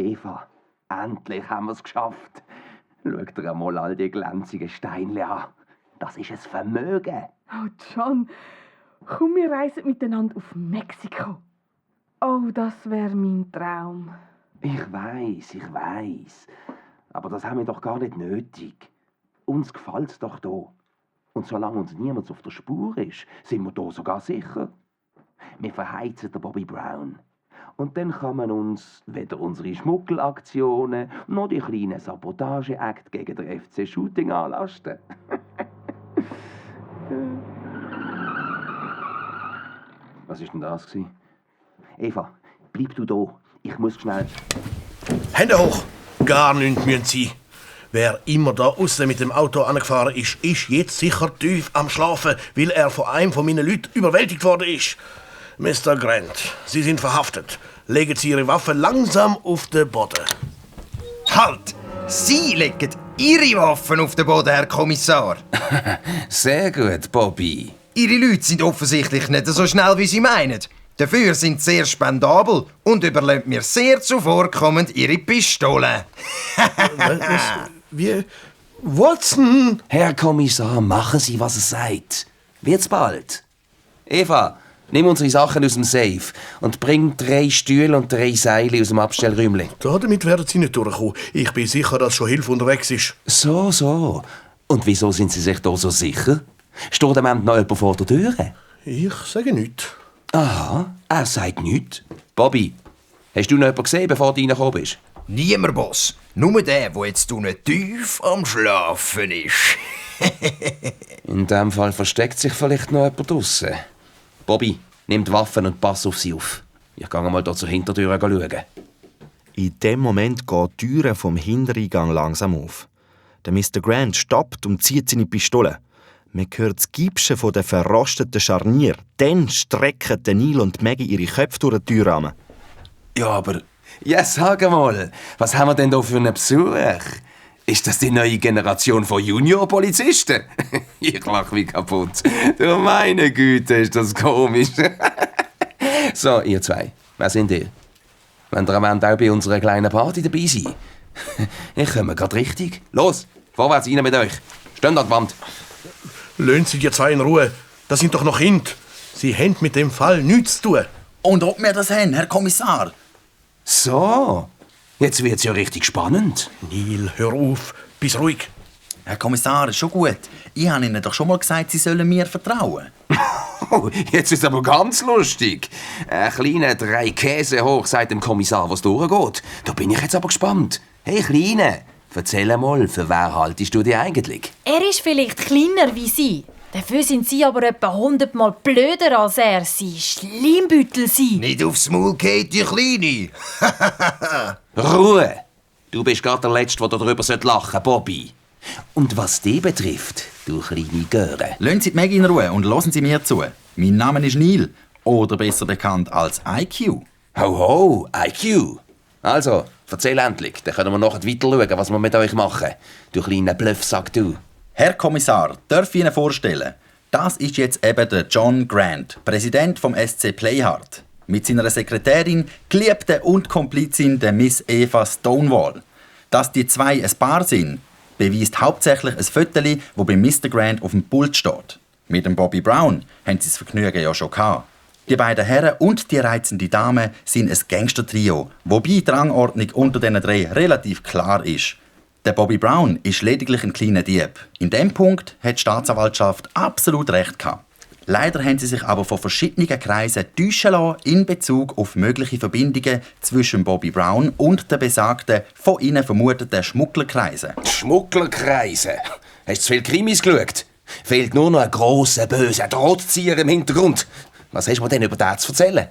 Eva, endlich haben wir es geschafft. Schau dir einmal all die glänzigen Steinchen an. Das ist ein Vermögen. Oh, John, komm, wir reisen miteinander auf Mexiko. Oh, das wäre mein Traum. Ich weiss. Aber das haben wir doch gar nicht nötig. Uns gefällt's doch hier. Und solange uns niemand auf der Spur ist, sind wir hier sogar sicher. Wir verheizen den Bobby Brown. Und dann kann man uns weder unsere Schmuggelaktionen noch die kleinen Sabotageakte gegen den FC Shooting anlasten. Was war denn das? Eva, bleib du da. Ich muss schnell... Hände hoch! Gar nichts müssen sie. Wer immer da aussen mit dem Auto angefahren ist jetzt sicher tief am Schlafen, weil er von einem von meinen Leuten überwältigt worden ist. Mr. Grant, Sie sind verhaftet. Legen Sie Ihre Waffe langsam auf den Boden. Halt! Sie legen Ihre Waffen auf den Boden, Herr Kommissar. Sehr gut, Bobby. Ihre Leute sind offensichtlich nicht so schnell, wie Sie meinen. Dafür sind sie sehr spendabel und überlassen mir sehr zuvorkommend Ihre Pistole. Wie? Watson! Herr Kommissar, machen Sie, was er sagt. Wird's bald. Eva, nimm unsere Sachen aus dem Safe und bring 3 Stühle und 3 Seile aus dem Abstellräumchen. Damit werden Sie nicht durchkommen. Ich bin sicher, dass schon Hilfe unterwegs ist. So. Und wieso sind Sie sich da so sicher? Steht am Ende noch jemand vor der Tür? Ich sage nichts. Aha, er sagt nichts. Bobby, hast du noch jemanden gesehen, bevor du reingekommen bist? Niemand, Boss. Nur der jetzt unten tief am Schlafen ist. In dem Fall versteckt sich vielleicht noch jemand draussen. Bobby, nimm die Waffen und pass auf sie auf. Ich gehe mal hier zur Hintertür schauen. In dem Moment geht die Tür vom Hintereingang langsam auf. Der Mr. Grant stoppt und zieht seine Pistole. Man hört das Gipschen von den verrosteten Scharnier. Dann strecken Neil und Maggie ihre Köpfe durch die Türrahmen. Ja, aber... Ja, sag mal, was haben wir denn da für einen Besuch? Ist das die neue Generation von Junior-Polizisten? Ich lache wie kaputt. Du meine Güte, ist das komisch. So, ihr zwei, wer sind ihr? Wollt ihr am Ende auch bei unserer kleinen Party dabei sein? Ich komme gerade richtig. Los, vorwärts rein mit euch. Steht an der Wand. Lassen Sie die zwei in Ruhe. Das sind doch noch Kinder. Sie haben mit dem Fall nichts zu tun. Und ob wir das haben, Herr Kommissar? So, jetzt wird's ja richtig spannend. Neil, hör auf. Bist ruhig. Herr Kommissar, ist schon gut. Ich habe Ihnen doch schon mal gesagt, Sie sollen mir vertrauen. Oh, jetzt ist aber ganz lustig. Ein kleiner 3 Käse hoch sagt dem Kommissar, was durchgeht. Da bin ich jetzt aber gespannt. Hey, Kleine, erzähl mal, für wer haltest du dich eigentlich? Er ist vielleicht kleiner wie Sie. Dafür sind Sie aber etwa 100-mal blöder als er. Sie Schleimbüttel Sie. Nicht aufs Maul geht, die Kleine. Ruhe! Du bist gerade der Letzte, der darüber lachen sollte, Bobby. Und was dich betrifft, du kleine Göre. Lassen Sie die Maggie in Ruhe und hören Sie mir zu. Mein Name ist Neil, oder besser bekannt als IQ. Ho, IQ. Also, erzähl endlich, dann können wir nachher weiter schauen, was wir mit euch machen. Du kleiner Bluffsack, du. Herr Kommissar, darf ich Ihnen vorstellen, das ist jetzt eben der John Grant, Präsident vom SC Playhard. Mit seiner Sekretärin, Geliebte und Komplizin, der Miss Eva Stonewall. Dass die zwei ein Paar sind, beweist hauptsächlich ein Foto, das bei Mr. Grant auf dem Pult steht. Mit dem Bobby Brown haben sie das Vergnügen ja schon gehabt. Die beiden Herren und die reizende Dame sind ein Gangster-Trio, wobei die Rangordnung unter diesen 3 relativ klar ist. Der Bobby Brown ist lediglich ein kleiner Dieb. In diesem Punkt hat die Staatsanwaltschaft absolut recht gehabt. Leider haben sie sich aber von verschiedenen Kreisen täuschen lassen in Bezug auf mögliche Verbindungen zwischen Bobby Brown und den besagten, von ihnen vermuteten Schmugglerkreisen. Schmugglerkreise? Hast du zu viel Krimis geschaut? Fehlt nur noch ein grosser, böser Drahtzieher im Hintergrund. Was hast du mir denn über den zu erzählen?